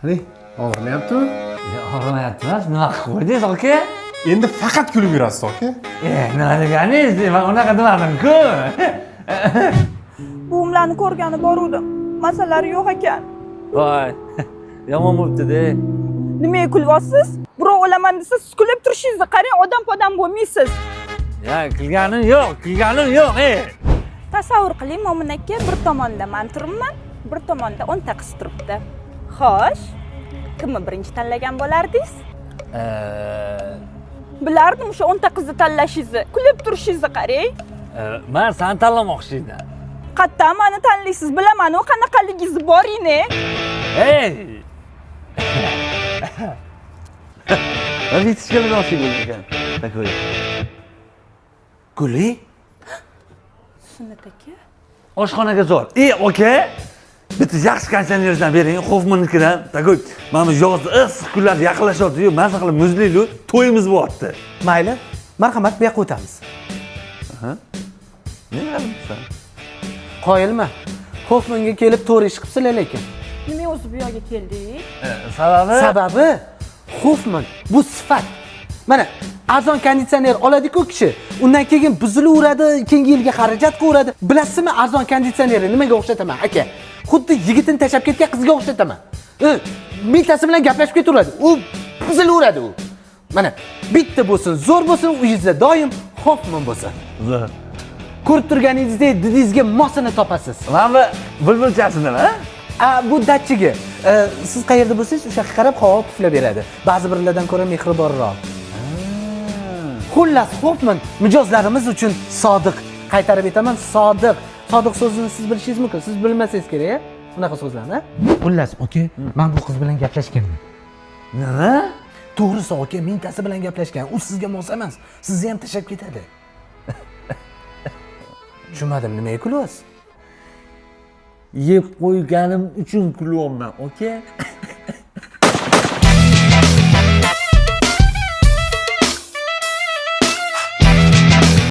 Qani, og'rimayaptimi? Og'rimayapti emas, nima qilib qo'ydingiz, aka? Endi faqat kulib yurasiz, aka. Nima deganingiz? Man unaqa demadim-ku. Buvimlarni ko'rgani boruvdim. Masalari yo'q ekan. Voy, yomon bo'libdi-da. Nimaga kulyapsiz? Birov o'laman desa, siz kulib turishingizni qarang, odam podam bo'lmaysiz. Ya, kulganim yo'q, kulganim yo'q, ey. Tasavvur qiling, Mo'min aka, bir tomonda man turibman, bir tomonda 10 ta qiz turibdi. Xo'sh, kimni birinchi tanlagan bo'lardingiz? Bilardim o'sha 10 ta qizni tanlashingizni. Kulib turishingizni qarang. Man seni tanlamoqchi edim. Qayerdan mani tanlaysiz? Bilaman, u qanaqaligingizni boring. Ey! Vitichkalar olsak bo'lar ekan. Такой. Guli, Sunnat aka. Oshxonaga zo'r. Ey, aka, bitta yaxshi konditsionerdan bering, Hofmannikidan. Такой, mana bu yoz issiq kunlar yaqinlashyapti-yu, maza qilib muzlaylik, to'yimiz bo'lyapti. Mayli, marhamat, bu yoqqa o'tamiz. Nima qilyapsan? Qoyilma. Hofmanga kelib to'g'ri ish qilibsizlar lekin. Nima o'zi bu yoqqa keldik? Sababi? Sababi Hofman bu sifat. Mana arzon konditsioner oladi-ku kishi. Undan keyin buzilaveradi, keyingi yilga xarajat qilaveradi. Bilasizmi, arzon konditsionerni nimaga o'xshataman, aka? Xuddi yigitini tashlab ketgan qizga o'xshataman. Bittasi bilan gaplashib ketaveradi. U buzilaveradi u. Mana bitta bo'lsin, zo'r bo'lsin, uyingizda doim Hofman bo'lsin. Zo'r. Ko'rib turganingizdek didingizga mosini topasiz. Mana bu bulbulchasi nima? A, bu datchigi. Siz qayerda bo'lsangiz, o'sha yoqqa qarab havo puflab beradi. Ba'zi birlardan ko'ra mehribonroq. Xullas, Hofman mijozlarimiz uchun sodiq. Qaytarib aytaman, sodiq. Sodiq so'zini siz bilishingiz mumkin. Siz bilmasangiz kerak, unaqa so'zlarni. Xullas, aka, men bu qiz bilan gaplashganman. Nima? To'g'risi, aka, mingtasi bilan gaplashgan. U sizga mos emas. Sizni ham tashlab ketadi. Tushunmadim, nimaga kulyapsiz? Yeb qo'yganim uchun kulyapman, aka.